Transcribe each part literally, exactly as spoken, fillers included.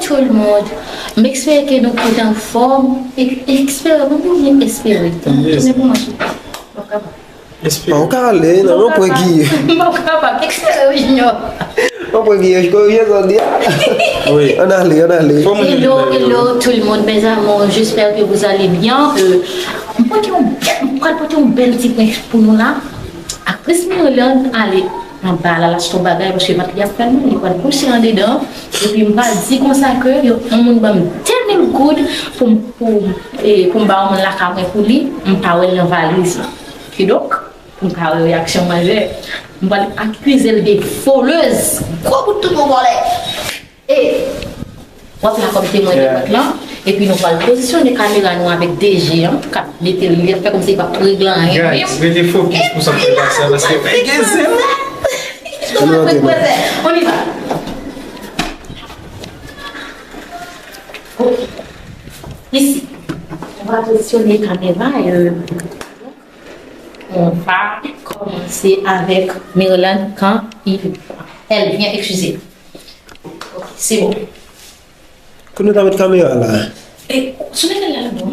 Tout le monde. M espere ke nou tout anfòm. E, espere, mwen byen espere. Yes. Tounen pou mwen. Bon, kapab. Espere. Ou ka ale, non, mwen pran Giyo. Mwen kapab. Espere, Junior. Mwen pran Giyo, jiko, jiko, di a. Wi. Ann ale, ann ale. Hello, hello tout le monde, mes amours. J'espère que vous allez bien. Euh, mwen pote yon, mwen pral pote yon bèl ti prank pou nou la. Aktris Mirlande ale anba la, l achte yon bagay, paske vant li ap fè l mal, li pral kouche andedan. Epi m pral di konsa ke yon moun ban m de mil goud pou m, pou, e, pou m ba yon moun lakay mwen pou li, m pa wè l nan valiz la. Kidonk, pou m ka wè reyaksyon manzè, m pral akize l de volèz. Gwo bout toutou vòlè. E, w ap la kòm temwen de prank lan. Epi nou pral pozisyone kamera nou avèk D J an, k ap mete l, li ap fè kòmsi li p ap regle anyen. Guys, rete fokis pou sa k ap pase a, paske fè gen zen. On y va. Ok. Isi. Nou pral pozisyone kamera, euh, On va commencer avec Mirlande quand il, elle vient, excusez. Ok, c'est bon. Kote nou ta met kamera la? E, sou level la, bon.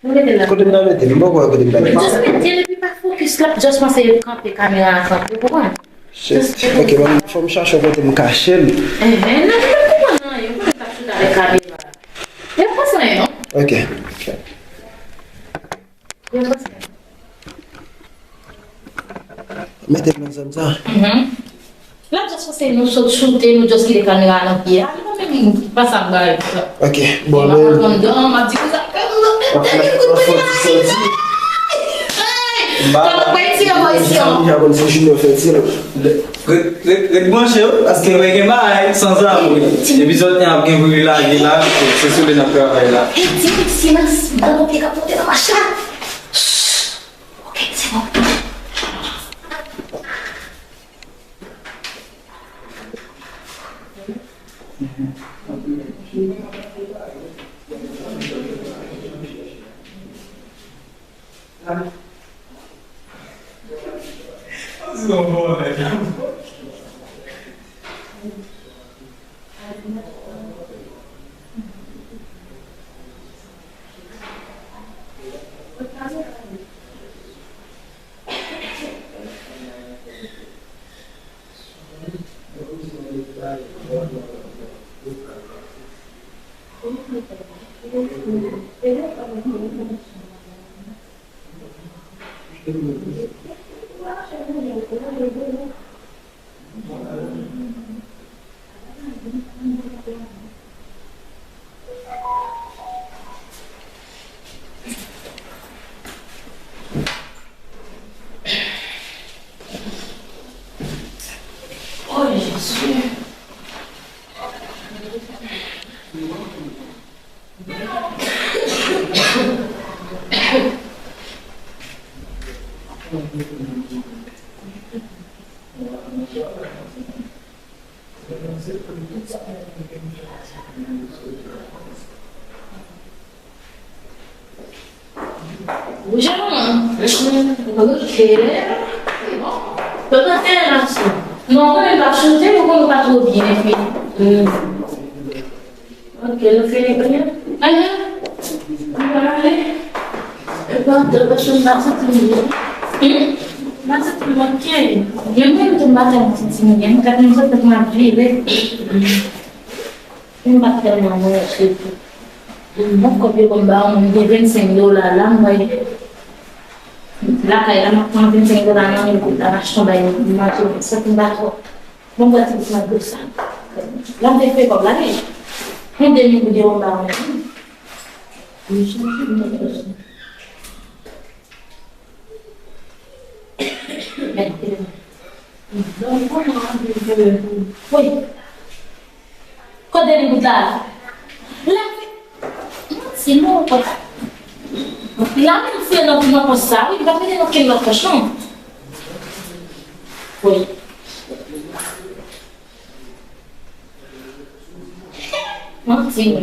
Nou mete la. Kote m ta mete? M poko wè kote m ta mete. Just mete l epi pa focus la. Just panse kanpe kamera a kanpe, ou konprann? Shit. Ok, mwen fò m chache yon kote m kache l. Enhen, nan, mwen konprann anyen. Mwen konprann sa sou talè kamera. Yo pa sa non. Ok. Yo pa sa. Mete m nan zòn sa. Mhm. L ap just panse nou sot choute, nou just kite kamera a nan pye a. Li pa menm pa sa m bay pou sa. Ok, bon, men. M ap konn dan, m ap di konsa. M ap fè, m ap fè ti soti. Hey! Talè w pral tire mwen isi an. Junior fè ti. Ret, ret, ret branche wi, paske mwen gen bagay, sanzabri. Epizòd en ap gen pou li lage la, se sou li n ap travay la. Hey, ti silans, m pral pran pye k ap monte nan mach la. Shh. Ok, se bon. Oh, Jezi. Bouje non. Ok. Bon. Tonton Tènas. Non, mwen menm pa choute, mwen konnen pa twò byen, epi. Hmm. Ok, nou fini byen? Enhen. Nou pral ale. E pa antre, paske m pa santi m byen. Hmm? M pa santi m ok. Gen mwen tou m pa tèlman santi m byen. M ka gen soti m ap vire. M pa tèlman mwen se tou. Bon, kòb yo ban m ba yon moun gen vennsenk dola la, m wè. Lakay la, m ap pran vennsenk dola nan men m pou m ta achte yon bagay manje, m santi m pa twò. Bon, m pral ti bout nan dlo sa. L ap defe kòb la, wi. Yon demi goud yo ban m ba yon moun. Mèt telefòn. Donk, kòman anpil telefòn? Wi. Kot demi goud la? La, manti non, kot? La menm fouye nan, nan pòch sa, wi, li pa mete nan kenn lòt pòch, non. Wi. Manti, wi.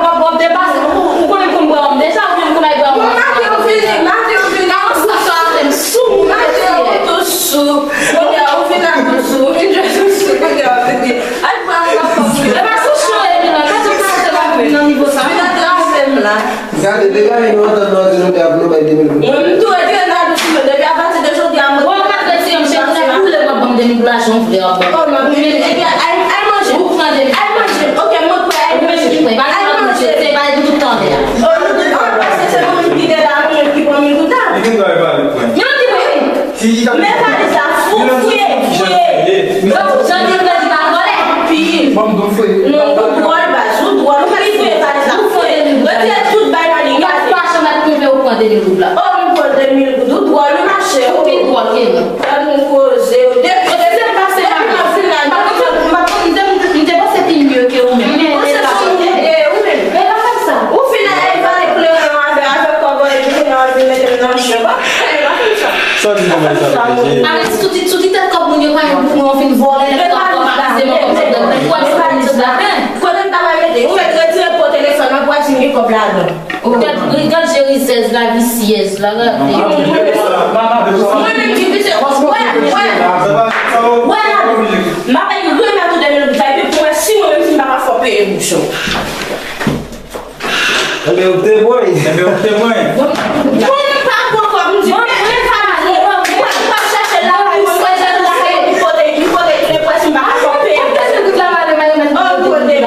w ap, w ap depase. Ou konnen m konn bwè wòm deja, ou menm konn al bwè wòm. Bon, maten w vini, maten w vini. Nan yon sans sa, m sou, mesye. Maten w tou sou. Kounye a, ou vin la tou sou. Ou vin jwe tou sou. Kounye a, ou vin di, al pran yon lòt fòm. E pa sou chou, e vin la. Gade, gade, gade, nan nivo sa. Vin antrave m la. Gade, degaje nou antann nou antre nou de ap nou bay de mil goud. Mwen, m tou retire nan dous mwen. Depi apati de jodi a, mwen. Bon, pa t retire, m chèche nan koulè, mwen ban m de mil goud lajan, frè. Oh, mwen, mwen, mwen, ay, ay manje. Ou pran de mil. Ay manje. Ok, mwen prè, ay manje. Ou menm ki prè. Ay manje. Se pa tout tan lè a. Oh, nou te pran, paske se nou menm ki te la, nou menm ki pran mil goud la. Li gen dwa pale, frè. Men ki prè. Men valiz la, fou, fouye, fouye. Jan di l pa vòlè. Anpil. Non, ou dwòl, baz, ou dwòl. Ou pa fouye valiz la, fouye. Retire tout bay nan li, kraze. Yon pa chanm ap konpe ou pran de mil goud la. Oh, m pran de mil goud, ou dwòl, ou mache. Ou pi dwòl ke mwen. Gad yon koze, ou de... Kote se m pase la. M pa konn, m pa konn, m te, m te panse pi mye ke ou menm. Men, se sa. E, ou menm. E pa fè sa. Ou fin al vale kleren avè, avè kòb ou, epi kounye a w ap vin mete m nan chen. Sa w di nan sa, P D G? Ale, sou ti, sou ti tèt kòb moun yo pa yon pou mwen, w fin vòlè, lè w ap akize mwen kòm sòt dan. Ou wè sa, sa, hein? Kote m ta pral mete? Ou mèt retire po telefòn nan, pou w al si m gen kòb ladan. Gad, gad je rizèz la, visyèz la, gade. Mwen menm ki visye, wè, wè, wè, m ap al remèt ou de mil goud sa, epi pou wè si mwen menm si m pa ka fè w peye bouch ou. Enben, ou te bon. Enben, ou te bon. Bon, m pa pran kòb, m di, men, men, pa, m pa, m pa chèche lakay, mwen, mwen, chèche lakay, m pote, m pote, m pote, si m pa ka fè w peye. Oh, m pote, m,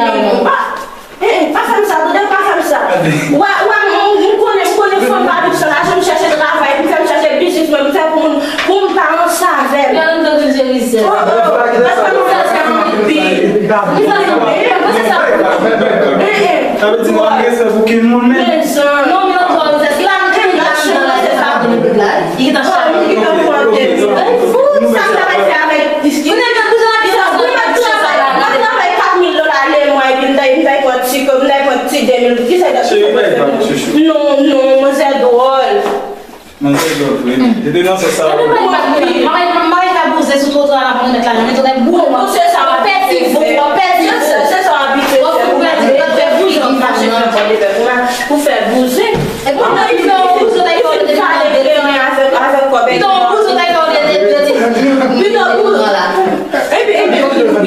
eh, pa fè m sa, tande, pa fè m sa. Wè, wè, m, m konnen, m konnen fanm pa vin san lajan, m chèche travay, m fè, m chèche biznis mwen, m fè pou moun, pou m pa ansanm avè l. Gade m tande Jerizèl. Oh, oh, paske nou fè sa anpil. Sa vle di nou pa gen respè pou kenn moun menm. Non, men otorizasyon. La, m te la, m te la, se sa. Li gentan chape, li gentan pran de. Sa travay fè avèk diski. Kounye a, kounye a, kounye a, travay kat mil dola le mwa, epi m ta, m ta pran ti kòb, m ta pran ti de mil. Kisa l t ap fè? Non, non, manzè dwòl. Manzè dwòl vre. Li te nan sans sa. Mwen pa, mwen pa, mwen pa ka bouze sou twotwa la pou remèt lajan. Men tonè, bon, w ap pèdi vo, w ap pèdi vo. Se sa w abitye fè. W ap pèdi vo, w ap fè bouyi ki fache nan kò de pèp. Ou fè bouze. E pou nan li fè yon bouze, w ta fè yon bouze avèk, avèk kòb. Pito yon bouze, w ta fè yon bouze, pito bouze. Epi, epi, epi, olye m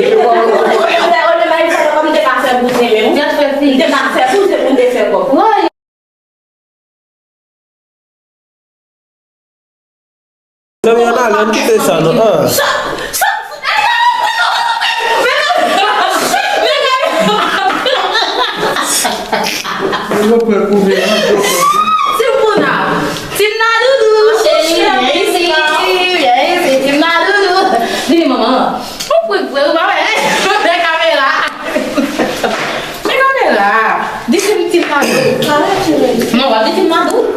te ka fè bouze, men m te ka fè bouze pou m te fè kòb. Zanmi, ann ale, ann kite sa non. Ah. Tim Pouna. Tim Nadoudou, cheri, vyen isi, vyen isi, Tim Nadoudou. Di li manman, ou prank vre, ou pa wè? Men kamera. Men kamera. Di Tim, Tim Nadoudou. Non, w ap di Tim Nadoudou.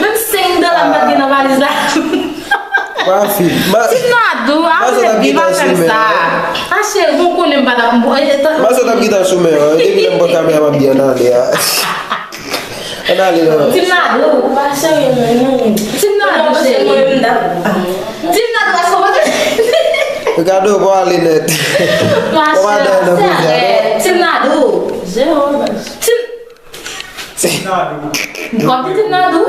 Menm senk dola m pa t gen nan valiz la. Ti Nadou, apre li pa fè m sa. Ache, bon konnen m pa t ap. Maso t ap gentan sou men an. Epi lè m pran kamera m ap di ann ale a. Ann ale non. Ti Nadou. Ti Nadou cheri. Ti Nadou, aske w pa t. Gade w pa ale nèt. Ou pa dan nan koze a non. Ti Nadou. Ti Tim Nadou. Kòm Tim Nadou?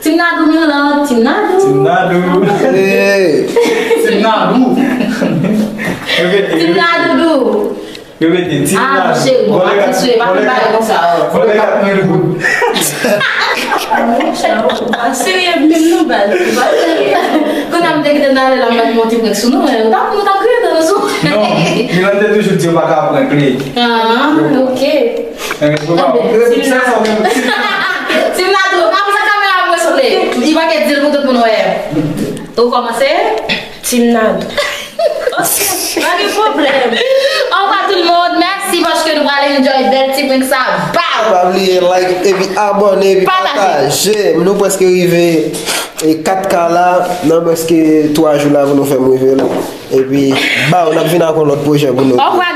Tim Nadou, Mirlande, Tim Nadou. Tim Nadou. Tim Nadou. Repete, Tim Nadou. Repete, Tim Nadou. Ah, cheri, bon, atis sou e pa konn pale konsa. Vòlè kat mil goud. Serye, menm nou bal. Kounye a m te kite n ale la, m ap monte prèk sou nou, men ou t ap, nou t ap kriye dan nou sou. Non, Mirlande te toujou di yo pa ka prank li. Ah, ok. Tim Nadou, apre sa kamera mwen sou li. Li manke di l pou tout moun wè. Ou kòmanse? Tim Nadou. Ok, pa gen pwoblèm. Au revoir tout le monde. Mèsi paske nou pral enjoy bèl ti prank sa. Bow! Pa bliye like epi abòne epi pataje. Nou prèske rive e kat K la nan prèske twa jou la pou nou fè m rive la. Epi bow, n ap vin ak yon lòt pwojè pou nou. Au revoir.